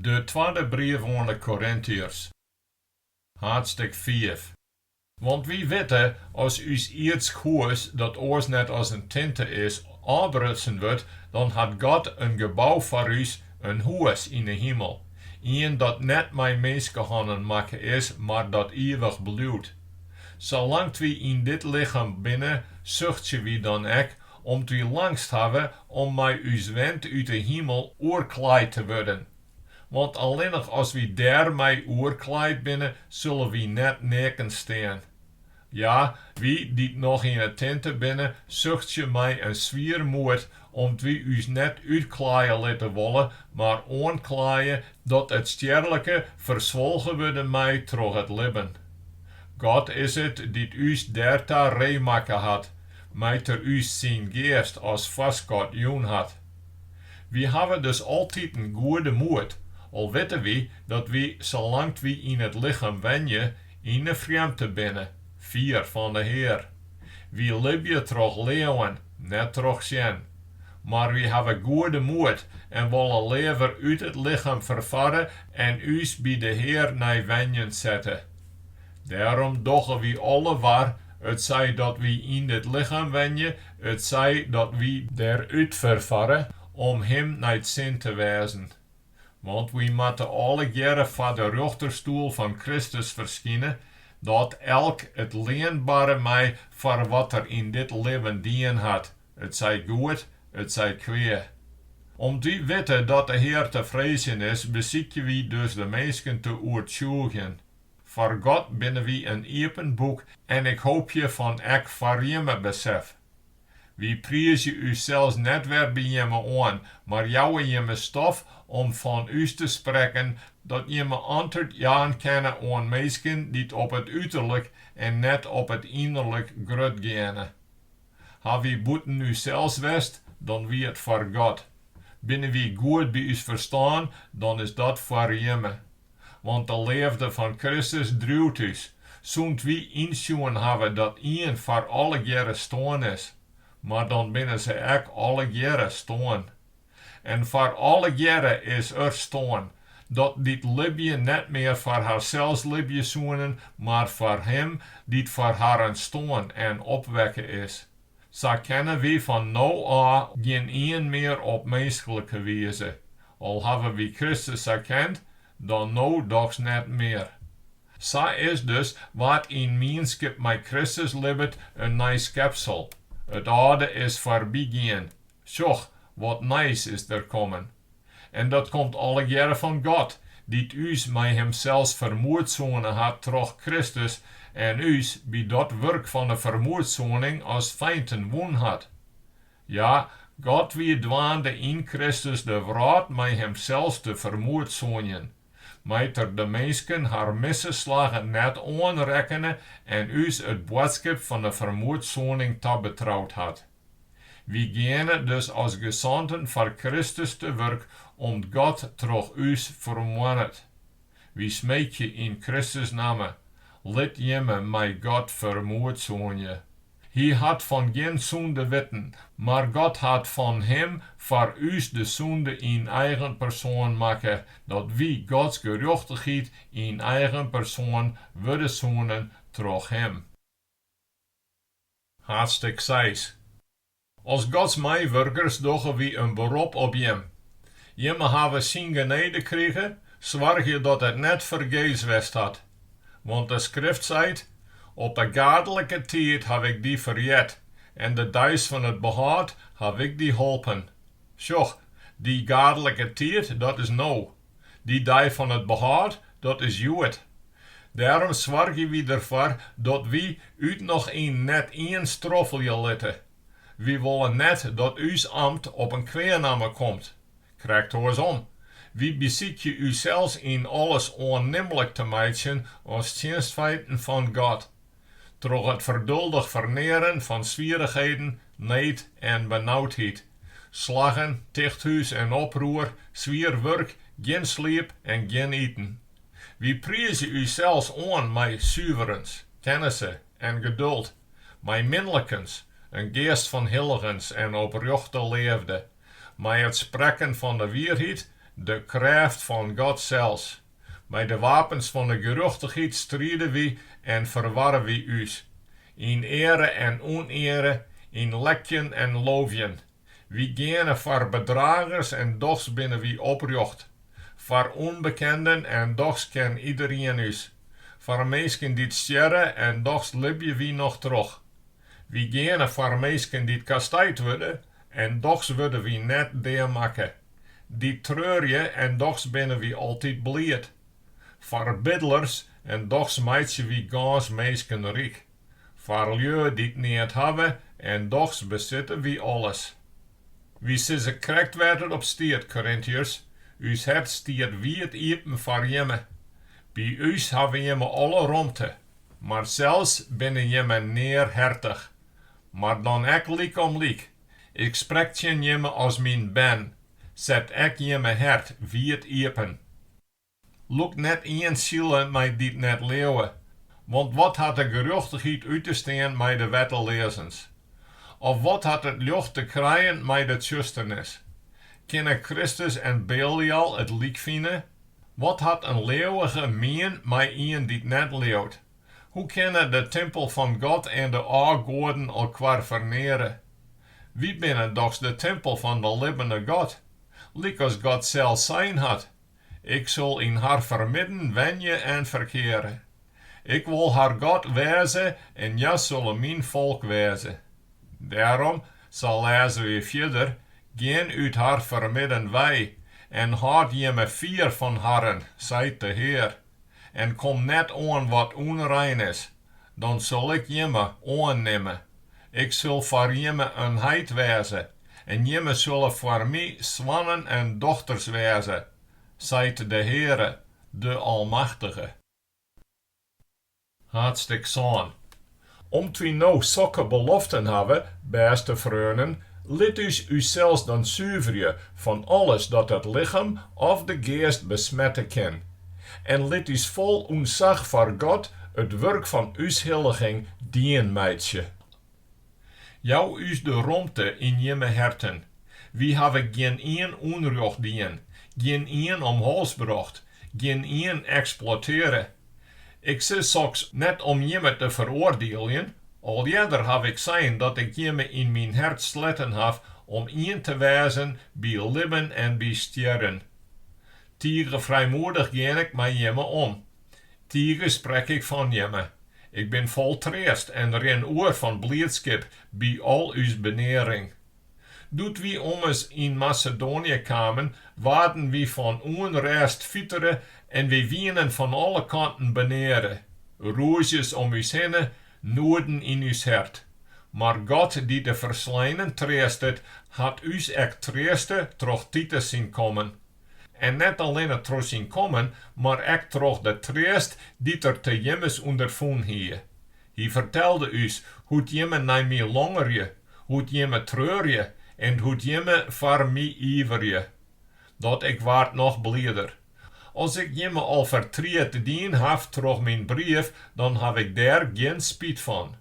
De twadde brief oan de Korintiërs, haadstik fiif. Want wy witte, as ús ierdsk hûs, dat oars net as in tinte is, ôfbrutsen wurdt, dan hat God in gebou foar ús, in hûs yn 'e himel, ien dat net mei minskehannen makke is, mar dat ivich bliuwt. Salang't wy yn dit lichem binne, suchtsje wy dan ek, om't wy langst hawwe om mei ús went út 'e himel oerklaaid te wurden. Want allinnich as wy dêrmei oerklaaid binne, sille wy net neaken stean. Ja, wy dy't noch yn 'e tinte binne, suchtsje mei in swier moed, om't wy ús net útklaaie litte wolle, mar oanklaaie, dat it stjerlike ferswolge wurde mei troch it libben. God is it dy't ús dêrta ree makke hat, mei't Er ús syn Geast as foarskot jûn hat. Wy hawwe dus altiten goede moed, al witte wy dat wy, salang't wy yn it lichem wenje, yn 'e frjemdte binne, fier fan de Hear. Wy libje troch leauwen, net troch sjen. Mar wy hawwe goede moed en wolle leaver út it lichem ferfarre en ús by de Hear nei wenjen sette. Dêrom dogge wy alle war, itsij dat wy yn dit lichem wenje, itsij dat wy derút ferfarre, om Him nei 't sin te wêzen. Want wy moatte allegearre foar de rjochterstoel fan Kristus ferskine, dat elk it lean barre mei foar wat er yn dit libben dien hat, itsij goed, itsij kwea. Om't wy witte dat de Hear te freezjen is, besykje wy dus de minsken te oertsjûgjen. Foar God binne wy in iepen boek en ik hoopje fan ek foar jimme besef. Wy priizje ússels net wer by jimme oan, mar jouwe jimme stof om fan ús te sprekken, dat jimme antwurd jaan kinne oan minsken dy't op it uterlik en net op it ynnerlik grut geane. Ha wy bûten ússels west, dan wie it foar God. Binne wy goed by ús ferstân, dan is dat foar jimme. Want de leafde fan Kristus driuwt ús, sûnt wy ynsjoen hawwe dat ien foar allegearre stoarn is, mar dan binne se ek allegearre stoarn. En foar allegearre is Er stoarn, dat dy't libje net mear foar harsels libje soenen, mar foar Him dy't foar harren stoarn en opwekke is. Sa kenne wy fan no ôf gjinien mear op minsklike wize. Al hawwe wy Kristus sa kend, dan no dochs net mear. Sa is dus wa't yn mienskip mei Kristus libbet in nij skepsel, it âlde is foarbygien, sjoch, wat nijs is der kommen. En dat komt allegearre fan God, dy't ús mei Himsels fermoedsoene hat troch Kristus en ús by dat wurk fan 'e fermoedsoening as feinten wûn hat. Ja, God wie dwaande yn Kristus de wrâld mei Himsels te fermoedsoenjen, mei't Er de minsken har misse slaggen net oanrekkene en ús it boadskip fan 'e fermoedsoening tabetroud hat. Wy geane dus as gesanten foar Kristus te wurk om't God troch ús fermoannet. Wy smeekje yn Kristus namme, lit jimme mei God fermoedsoenje. Hy hat fan gjin sûnde witten, mar God hat fan him foar ús de sûnde yn eigen persoan makke, dat wy Gods gerjochtichheid yn eigen persoan wurde soenen troch him. Haadstik seis. As Gods meiwurkers dogge wy in berop op jim. Jimme hawwe syn genede krige, soargje dat it net fergees west hat. Want de Skrift seit, Op de gaadlike tiid haw ik dy ferheard en de deis fan it behâld haw ik dy holpen. Sjoch, dy gaadlike tiid, dat is no. Dy dei fan it behâld, dat is hjoed. Dêrom soargje wy derfoar dat wy út noch yn net ien stroffelje litte. Wy wolle net dat ús amt op in kweanamme komt. Krekt oarsom, wy besykje ússels yn alles oannimlik te meitsjen as tsjinstfeinten fan God. Troch it ferduldich fernearen fan swierrichheden, need en benaudheid, slaggen, tichthús en oproer, swier wurk, gjin sliep en gjin iten. Wy priizje ússels oan mei suverens, kennisse en geduld, mei minlikens, in geast fan hilligens en oprjochte leafde, mei it sprekken fan de wierheid. de krêft fan God sels. Mei de wapens fan 'e gerjochtichheid stride wy en ferwarre wy ús, yn eare en ûneare, yn lekjen en loovjen. Wy geane foar bedragers en dochs binne wy oprjocht, foar ûnbekenden en dochs ken iderien ús, foar minsken dy't stjerre en dochs libje wy noch troch. Wy geane foar minsken dy't kastijd wurde en dochs wurde wy net deamakke, dy't treurje en dochs binne wy altyd bliid, foar bidlers en dochs meitsje wy gâns minsken ryk, foar lju dy't neat hawwe en dochs besitte wy alles. Wy sizze krekt wêr't it op stiet, Korintiërs, ús hert stiet wiid iepen foar jimme. By ús hawwe jimme alle romte, mar sels binne jimme nearhertich. Mar dan ek lyk om lyk, ik sprek tsjin jimme as myn bern, set ek jimme hert wiid iepen. Lûk net ien siele mei dy't net leauwe, want wat hat de gerjochtichheid út te stean mei de wetteleazens? Of wat hat it ljocht te krijen mei de tsjusternis? Kinne Kristus en Belial it lyk fine? Wat hat in leauwige mien mei ien dy't net leaut? Hoe kinne de timpel fan God en de ôfgoaden elkoar ferneare? Wy binne dochs de timpel fan de libbene God, lykas God sels sein hat, Ik sil yn har fermidden wenje en ferkeare. Ik wol har God wêze en hja sille myn folk wêze. Dêrom, sa lêze wy fierder, gean út har fermidden wei en hâld jimme fier fan harren, seit de Hear, en kom net oan wat ûnrein is, dan sil ik jimme oannimme. Ik sil foar jimme in heit wêze en jimme sille foar my soannen en dochters wêze, seit de Heare, de Almachtige. Haadstik sân. Om't wy no sokke beloften hawwe, bêste freonen, lit ús ússels dan suverje fan alles dat it lichem of de geast besmette kin. En lit ús fol ûntsach foar God it wurk fan ús hilliging dien meitsje. Jou ús de romte yn jimme herten. Wy hawwe gjinien ûnrjocht dien, gjinien om hals brocht, gjinien eksploitearre. Ik sis soks net om jimme te feroardieljen, al earder haw ik sein dat ik jimme yn myn hert sletten haw om ien te wêzen by libben en by stjerren. Tige frijmoedich gean ik mei jimme om. Tige sprek ik fan jimme. Ik bin fol treast en rin oer fan bliidskip by al ús benearing. Doe't wy ommers yn Masedoanië kamen, waarden wy fan ûnrêst fitere en wy wienen fan alle kanten beneare, rûzjes om ús hinne, noeden yn ús hert. Mar God dy't de fersleinen treastet, hat ús ek treaste troch Titus syn kommen. En net allinne troch syn kommen, mar ek troch de treast dy't er te jimmes ûnderfûn hie. Hy fertelde ús hoe't jimme nei my longerje, hoe't jimme treurje en hoe't jimme foar my iverje. Dat ik waard noch blider. As ik jimme al fertriet dien haw troch myn brief, dan haw ik dêr gjin spyt fan.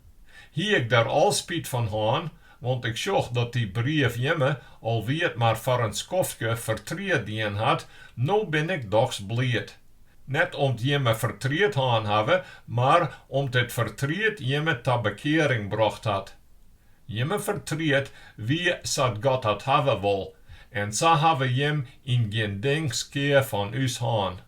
Hie ik der al spyt fan hân, want ik sjoch dat dy brief jimme, al wie it mar foar in skoftke, fertriet dien hat, no bin ik dochs bliid. Net om't jimme fertriet hân hawwe, mar om't it fertriet jimme ta bekearing brocht hat. Jimme fertriet wie sa't God dat hawwe wol, en sa hawwe jim yn gjin ding skea fan ús hân.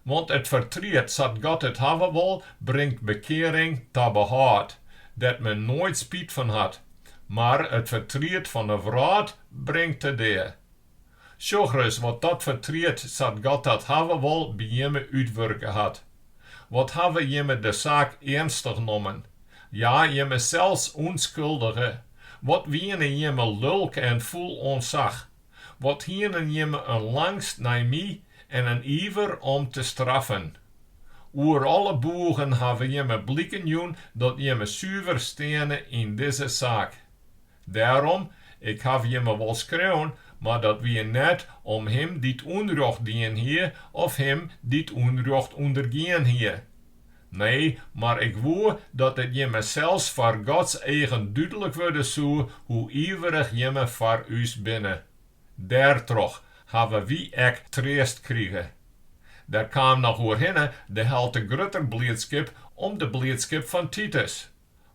Want it fertriet sa't God it hawwe wol, bringt bekearing ta behâld, dêr't men noait spyt fan hat, mar it fertriet fan 'e wrâld bringt de dea. Sjoch ris wat dat fertriet sa't God dat hawwe wol by jimme útwurke hat. Wat hawwe jimme de saak earnstich nommen? Ja, jimme sels ûnskuldige, wat wiene jimme lulk en fûl ûntsach? Wat hienen jimme in langst nei my en in iver om te straffen? Oer alle boegen hawwe jimme bliken jûn dat jimme suver steane yn dizze saak. Dêrom, ik haw jimme wol skreaun, mar dat wie net om him dy't ûnrjocht dien hie of him dy't ûnrjocht ûndergien hie. Nee, mar ik woe dat it jimme sels foar Gods eagen dúdlik wurde soe hoe iverich jimme foar ús binne. Dêrtroch. hawwe wy ek treast krige. Der kaam noch oerhinne de helte grutter bliidskip om de bliidskip fan Titus.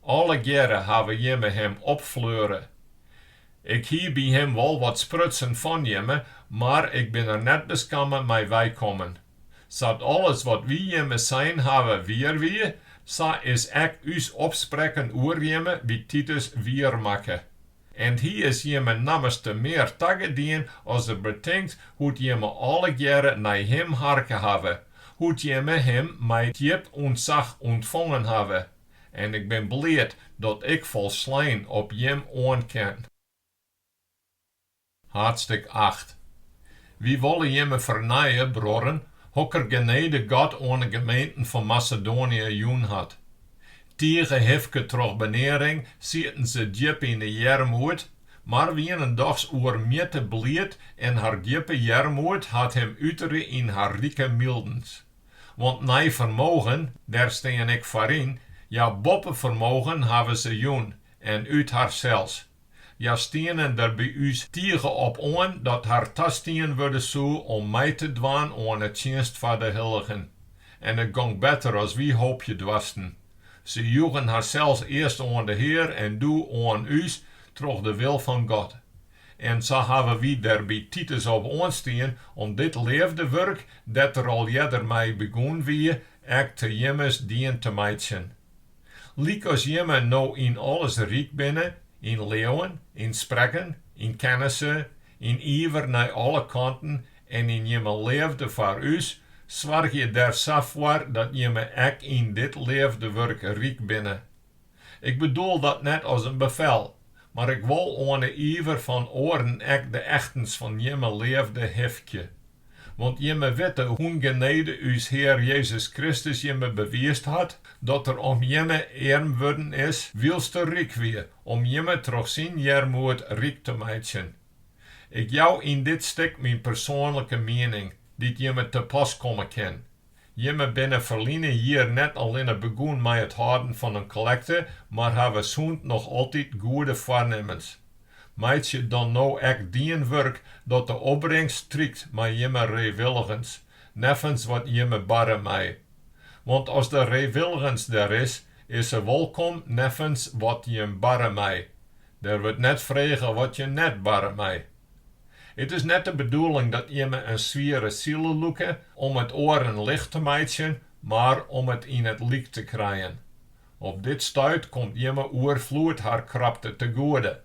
Allegearre hawwe jimme him opfleure. Ik hie by him wol wat sprutsen fan jimme, mar ik bin der net beskamme mei weikommen. Sa't alles wat wy jimme sein hawwe wier wie, sa is ek ús opsprekken oer jimme by Titus wier makke. En hy is jimme nammerste mear tagedien as er betinkt hoe't jimme allegearre nei him harke hawwe, hoe't jimme him mei djip ûntsach ûntfongen hawwe. En ik bin bliid dat ik folslein op jim oan kin. Haadstik acht. Wy wolle jimme fernije, bruorren, hokker genede God oan 'e gemeenten fan Masedoanië jûn hat. Tige hifke troch benearing sieten se djip yn 'e earmoed, mar wienen dochs oermjitte bliid en har djippe earmoed hat him utere yn har rike myldens. Want nei fermogen, dêr stean ik foaryn, ja boppe fermogen hawwe se jûn en út harsels. Hja stienen der by ús tige op oan dat har tastien wurde soe om mei te dwaan oan 'e tsjinst foar de hilligen. En it gong better as wy hoopje doarsten. Se joegen harsels earst oan de Hear en doe oan ús troch de wil fan God. En sa hawwe wy der by Titus op oanstien om dit leafdewurk, dêr't er al earder mei begûn wie, ek te jimmes dien te meitsjen. Lykas jimme no yn alles ryk binne, yn leauwen, yn sprekken, yn kennisse, yn iver nei alle kanten en yn jimme leafde foar ús, soargje der sa foar dat jimme ek yn dit leafdewurk ryk binne. Ik bedoel dat net as in befel, mar ik wol oan 'e iver fan oaren ek de echtens fan jimme leafde hifkje. Want jimme witte hoe'n genede ús Hear Jezus Kristus jimme bewiisd hat, dat Er om jimme earm wurden is, wylst Er ryk wie, om jimme troch syn earmoed ryk te meitsjen. Ik jou yn dit stik myn persoanlike miening, dy't jimme te pas komme kin. Jimme binne ferline jier net allinne begûn mei it hâlden fan in kollekte, mar hawwe sûnt noch altyd goede foarnimmens. Meitsje dan no ek dien wurk dat de opbringst strykt mei jimme reewilligens, neffens wat jimme barre mei. Want as de reewilligens der is, is se wolkom neffens wat jim barre mei. Der wurdt net frege wat jin net barre mei. It is net de bedoeling dat jimme in swiere sile lûke om it oaren licht te meitsjen, mar om it yn it lyk te krijen. Op dit stuit komt jimme oerfloed har krapte te goede.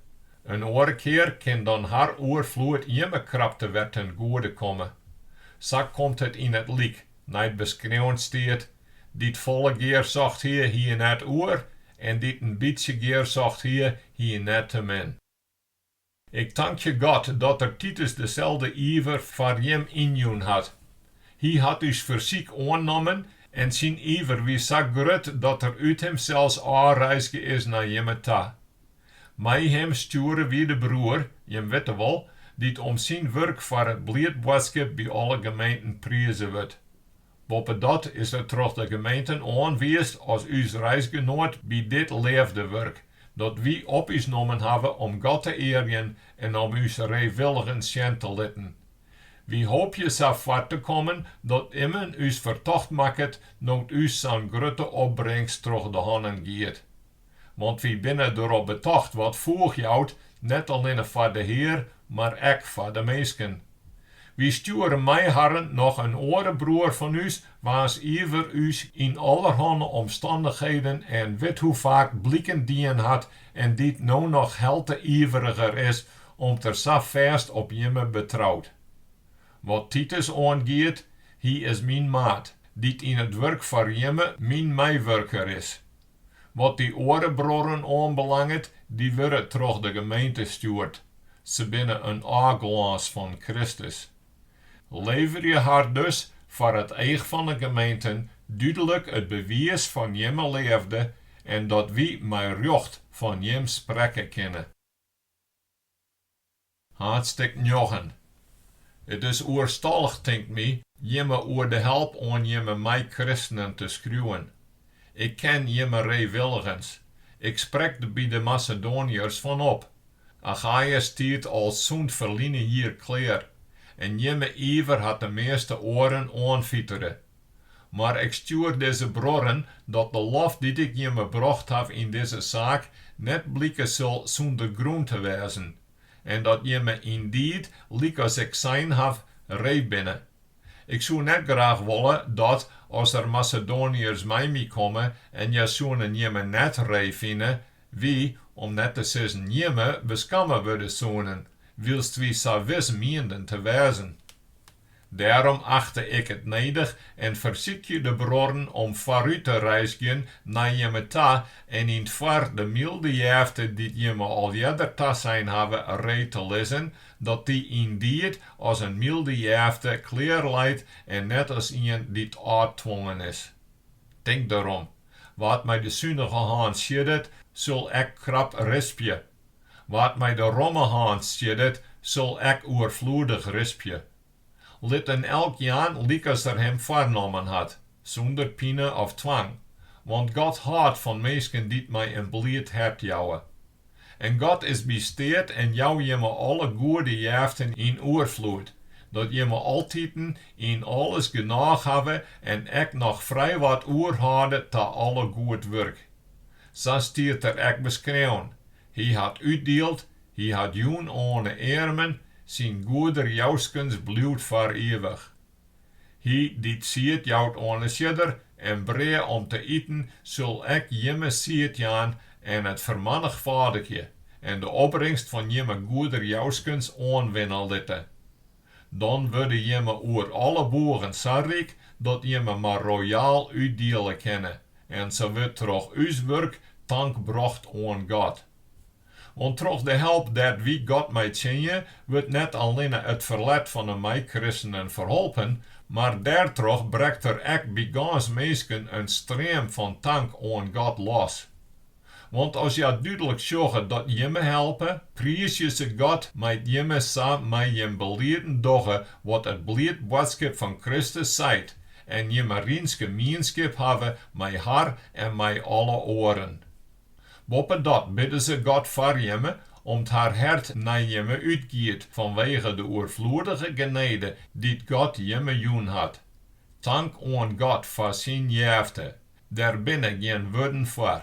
In oare kear kin dan har oerfloed jimme krapte wer te'n goede komme. Sa komt it yn it lyk, nei't beskreaun stiet, Dy't folle gearsocht hie, hie net oer, en dy't in bytsje gearsocht hie, hie net te min. Ik tankje God dat Er Titus deselde iver foar jim ynjûn hat. Hy hat ús fersyk oannommen en syn iver wie sa grut dat er út himsels ôfreizge is nei jimme ta. Mei him stjoere wy de broer, jim witte wol, dy't om syn wurk foar it bliid boadskip by alle gemeenten prize wurdt. Boppedat is er troch de gemeenten oanwiisd as ús reisgenoat by dit leafdewurk, dat wy op ús nommen hawwe om God te earjen en om ús reewilligens sjen te litten. Wy hoopje sa foar te kommen dat immen ús fertocht makket no't ús sa'n grutte opbringst troch de hannen giet. Want wy binne derop betocht wat foech jout, net allinne foar de Hear, mar ek foar de minsken. Wy stjoere mei harren noch in oare broer fan ús, waans iver ús yn allerhanne omstannichheden en withoefaak bliken dien hat en dy't no noch helte iveriger is, om't er sa fêst op jimme betrout. Wat Titus oangiet, hy is myn maat, dy't yn it wurk foar jimme myn meiwurker is. Wat dy oare bruorren oanbelanget, dy wurde troch de gemeente stjoerd. Se binne in ôfglâns fan Kristus. Leverje har dus foar it each fan 'e gemeenten dúdlik it bewiis fan jimme leafde en dat wy mei rjocht fan jim sprekke kinne. Haadstik njoggen. It is oerstallich, tinkt my, jimme oer de help oan jimme mei-kristenen te skriuwen. Ik ken jimme reewilligens. Ik sprek der by de Masedoaniërs fan op. Achaje stiet al sûnt ferline jier klear. en jimme iver hat de measte oaren oanfitere. Mar ik stjoer dizze bruorren, dat de lof dy't ik jimme brocht haw yn dizze saak, net blike sil sûnder grûn te wêzen, en dat jimme yndied, lykas ik sein haw, ree binne. Ik soe net graach wolle, dat, as der Masedoaniërs mei my komme en hja soenen jimme net ree fine, wy, om net te sizzen jimme, beskamme wurde soenen, wylst wy sa wis mienden te wêzen. Dêrom achte ik it nedich en fersykje de bruorren om foarút te reizgjen nei jimme ta en yn 't foar de mylde jefte dy't jimme al earder tasein hawwe ree te lizzen, dat dy yndied as in mylde jefte klear leit en net as ien dy't ôftwongen is. Tink derom, wa't mei de sunige hân sieddet, sil ek krap rispje. Wa't mei de romme hân sieddet, sil ek oerfloedich rispje. Lit in elk jaan lykas er him foarnommen hat, sûnder pine of twang, want God hâldt fan minsken dy't mei in bliid hert jouwe. En God is by steat en jou jimme alle goede jeften yn oerfloed, dat jimme altiten yn alles genôch hawwe en ek noch frijwat oerhâlde ta alle goed wurk. Sa stiet der ek beskreaun, Hy hat útdield, hy hat jûn oan 'e earmen, syn goederjouskens bliuwt foar ivich. Hy dy't sied jout oan 'e siedder en brea om te iten, sil ek jimme sied jaan en it fermannichfâldigje en de opbringst fan jimme goederjouskens oanwinne litte. Dan wurde jimme oer alle boegen sa ryk, dat jimme mar royaal útdiele kinne, en sa wurdt troch ús wurk tank brocht oan God. Want troch de help dêr't wy God mei tsjinje, wurdt net allinne it ferlet fan 'e meikristenen ferholpen, mar dêrtroch brekt der ek by gâns minsken in stream fan tank oan God los. Want as hja dúdlik sjogge dat jimme helpe, priizje se God mei't jimme sa mei jim belieden dogge wat it bliid boadskip fan Kristus seit en jimme rynske mienskip hawwe mei har en mei alle oaren. Boppedat bidde se God foar jimme, om't har hert nei jimme útgiet fanwege de oerfloedige genede dy't God jimme jûn hat. Tank oan God foar syn jefte, der binne gjin wurden foar.